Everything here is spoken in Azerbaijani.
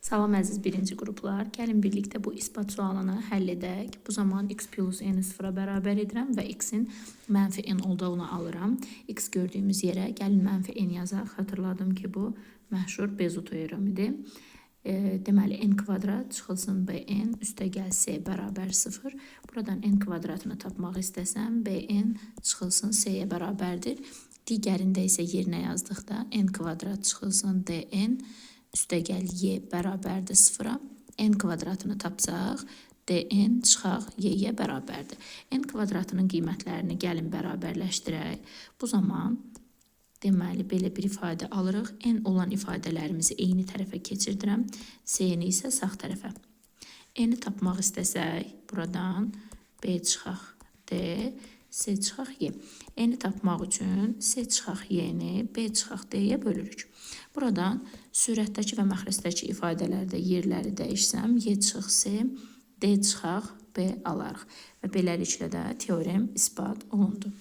Salam əziz birinci qruplar. Gəlin birlikdə bu isbat sualını həll edək. Bu zaman x plus n-i sıfıra bərabər edirəm və x-in mənfi n olduğunu alıram. X gördüyümüz yerə gəlin mənfi n yazaq. Xatırladım ki, bu məşhur Bezu teoremidir. Deməli, n kvadrat çıxılsın bn üstə gəl c bərabər 0. Buradan n kvadratını tapmaq istəsəm, bn çıxılsın c-yə bərabərdir. Digərində isə yerinə yazdıqda n kvadrat çıxılsın dn üstə gəl y bərabərdir 0-a. N kvadratını tapsaq, dn çıxaq y-yə bərabərdir. N kvadratının qiymətlərini gəlin bərabərləşdirək. Bu zaman deməli belə bir ifadə alırıq. N olan ifadələrimizi eyni tərəfə keçirdirəm. C-ni isə sağ tərəfə. N-i tapmaq istəsək, buradan B çıxaq D, C çıxaq Y. N-i tapmaq üçün C çıxaq Y-ni B çıxaq D-yə bölürük. Buradan sürətdəki və məxrəcdəki ifadələrdə yerləri dəyişsəm, Y çıx C, D çıxaq B alarıq. Və beləliklə də teorem isbat olundu.